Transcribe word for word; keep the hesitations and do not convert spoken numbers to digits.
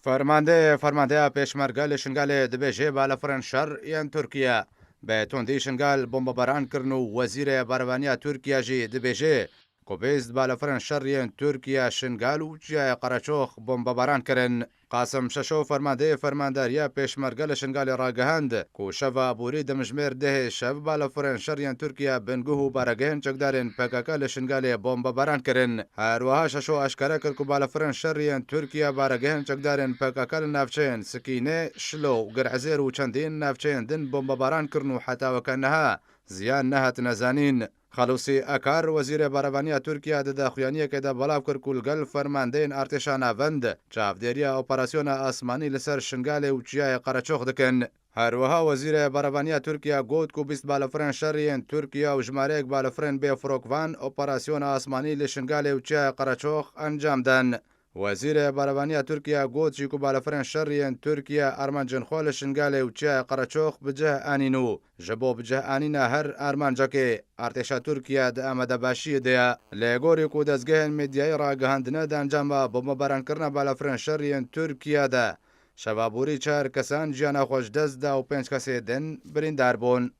Fermandeyê Fermandeya Pêşmerge li Şingalê dibêje, balafirên şer yên Tirkiye bi tundî Şingal bombebaran kirin û Wezîrê Berevaniya Tirkiye jî dibêje ku bîst balafirên şer yên Tirkiye Şingal û Çiyayê Qereçox bombebaran kirin. Qasim Şeşo, fermandeyê Fermandariya Pêşmerge li Şingalê ragihand ku şeva aborî demjimêr dehê şev balafirên şer yên Tirkiye bin guh û baregehên çekdarên P K K li Şingalê bombebaran kirin. Her wiha Şeşo eşkere kir ku balafirên şer yên Tirkiye baregehên çekdarên P K K li navçeyên Sikîne, Şilo, Girezêr û çendîn navçeyên din bombebaran kirin û heta weke niha ziyan nehatine zanîn. Xelûsî Ekar, Wezîrê Berevaniya Tirkiye di daxuyaniyekê de belav kir ku li gel fermandeyên artêşa navend çavdêriya operasyona asmanî li ser Şingalê û Çiyayê Qereçox dikin. Her wiha Wezîrê Berevaniya Tirkiye got ku bîst balafirên şerî yên Tirkiye û jimareyek balafirên bêfirokvan operasyona asmanî li Şingalê û Çiyayê Qereçox encam dan. Wezîrê Berevaniya Tirkiye got jî ku balafirên şerî yên Tirkiye armancên xwe li Şingalê û Çiyayê Qereçox bi cih anîn û ji bo bi cih anîna her armancekê artêşa Tirkiye di amadebaşiyê de ye. Lê gorî ku dezgehên medyayî ragihandine, di encama bombebarankirina balafirên şerî yên Tirkiye de şeva borî çar kesan jiyana xwe ji dest da û pênc kesê din birîndar bûn.